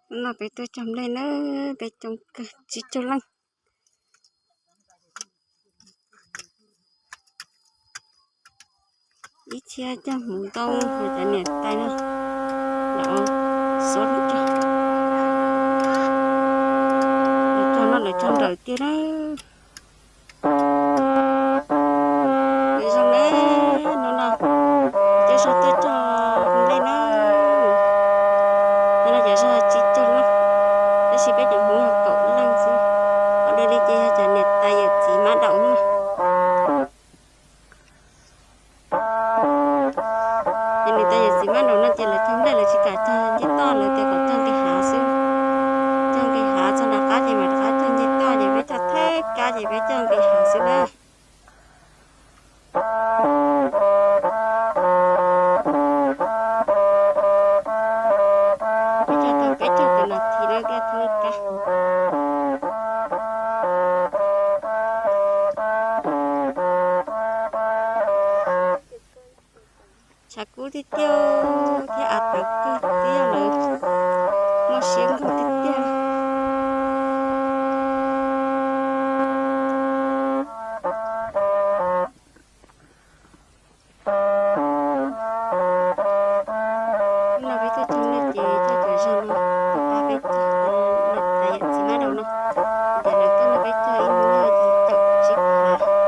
No peb tuaj cog nplej na, peb coob kawg tsib caug leej. Ib txhia cog hmoov ntau, ho cov niam tais no los xob cog. Lawv cog no lawv cog nrawm tiag na. Zoo na, hnub no peb zog tuaj cog nplej na. Hnub no cov zog tsib caug leej, tab sis peb cov hmoov yog kaum leej xwb. Ho dua li ces yog cov niam tais yawm txiv mab daum na. Ces niam tais yawm txiv mab daum no ces lawv cog nplej lawv tsis kam cog ncej toj, lawv tias kom cog nqis hav xwb. Cog nqis hav txog nram qab ces mam rov qab cog ncej toj, ces peb cog thawj kab ces peb cog nqis hav xwb na. Peb cog tau peb caug tus nas this no thiaj thoob kab. Tshav kub tiag tiag thiab av tawv kawg thiab, lawv muaj siab nkaus tiag tiag. Hnub no peb tuaj cog nplej ces cog cov zog no, pab peb cog, niam tais yawm txiv mab daum no, ces lawv tuaj nrog peb cog ib hnub yog yim caum tsib phav.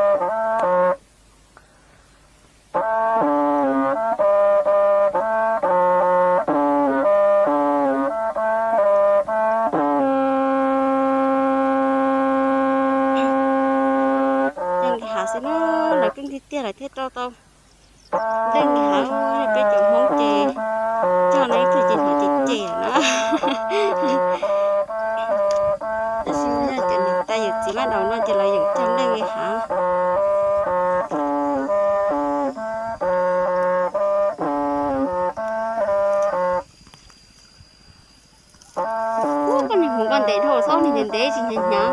Cog nqis hav xwb na, lawv keej tiag tiag lawv thiaj rau tau. Nplej nqis hav, peb cov Hmoob ces cog no ib txhia ces hnov ces cem na. Tab sis yog cov niam tais yawm txiv mab daum no ces lawv yeem cog nplej nqis hav. Ub, koj niag hmoov koj ntev dhau, txhob niag ntev ntev tsis hnyav hnyav.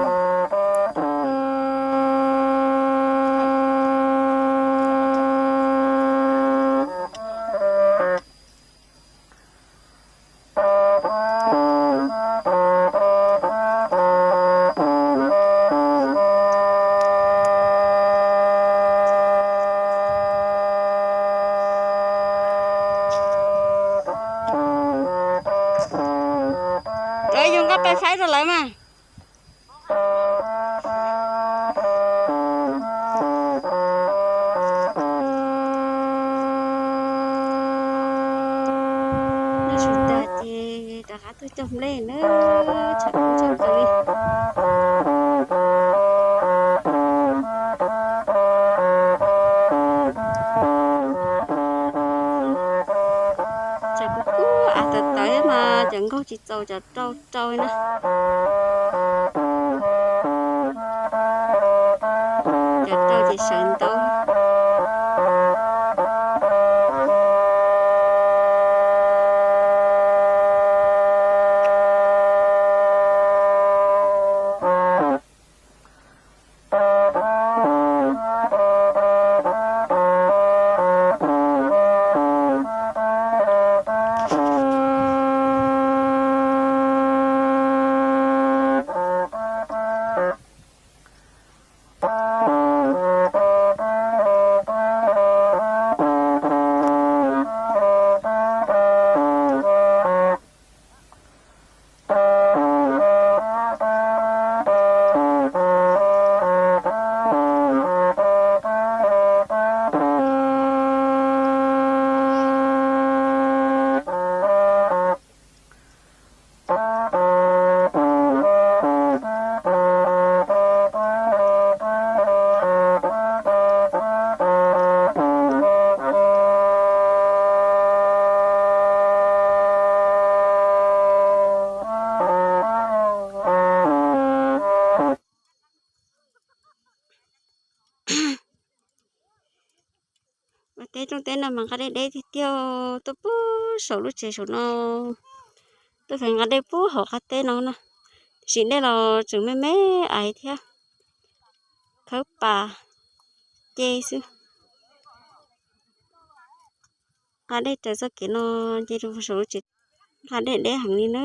Rov yuav nqa pais faib rau lawv mas. Noj su tas ces rov qab tuaj cog nplej na, tshav kub tshaj plaws li. Tshav kub kub av tawv tawv mas cov nkaug tsis txaus cov rau rau na. Cov rau ces sawv ntau. Ua teb rooj teb no mas nqa dej deb tiag tiag, tuaj puag saum lub tsev saum no, tuaj feem nqa dej puag hauv qab teb no na. Tiam sis dej los tseem me me aiv thiab, khawb pas ce xwb. Nqa dej raws txoj kev no nce rau saum lub tsev, nqa dej deb heev li na.